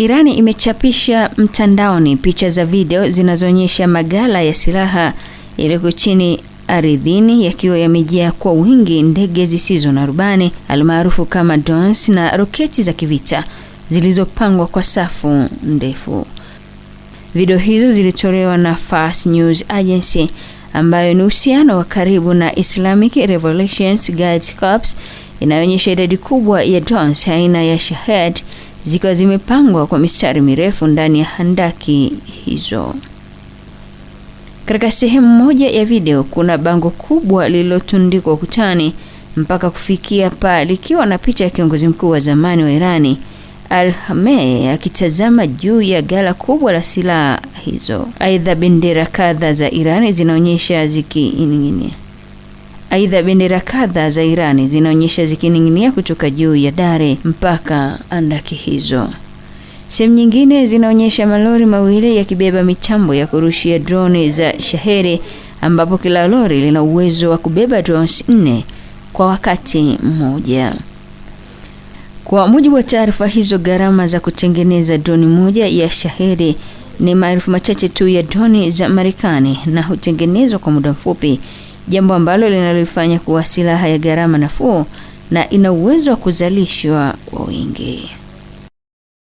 Irani imechapisha mtandaoni picha za video zinazoonyesha maghala ya silaha yaliyoko chini ardhini yakiwa yamejaa kwa wingi ndege zisizo na rubani almaarufu kama drones na roketi za kivita zilizopangwa kwa safu ndefu. Video hizo zilitolewa na Fars News Agency ambayo ni uhusiano wa karibu na Islamic Revolution Guards Corps, inayoonyesha idadi kubwa ya drones aina ya Shahed zikiwa zimepangwa kwa mistari mirefu ndani ya handaki hizo. Katika sehemu moja ya video kuna bango kubwa lililotundikwa ukutani mpaka kufikia paa likiwa na picha ya kiongozi mkuu wa zamani wa Irani Al Khamenei akitazama juu ya ghala kubwa la silaha hizo. Aidha, bendera kadha za Irani zinaonyesha zikining'inia. Aidha, bendera kadha za Irani zinaonyesha zikining'inia kutoka juu ya dari mpaka andaki hizo. Sehemu nyingine zinaonyesha malori mawili yakibeba mitambo ya kurushia droni za Shaheri, ambapo kila lori lina uwezo wa kubeba drones 4 kwa wakati mmoja. Kwa mujibu wa taarifa hizo, gharama za kutengeneza droni moja ya Shaheri ni maelfu machache tu ya droni za Marekani na hutengenezwa kwa muda mfupi, jambo ambalo linalofanya kuwa silaha ya gharama nafuu na ina uwezo wa kuzalishwa kwa wingi.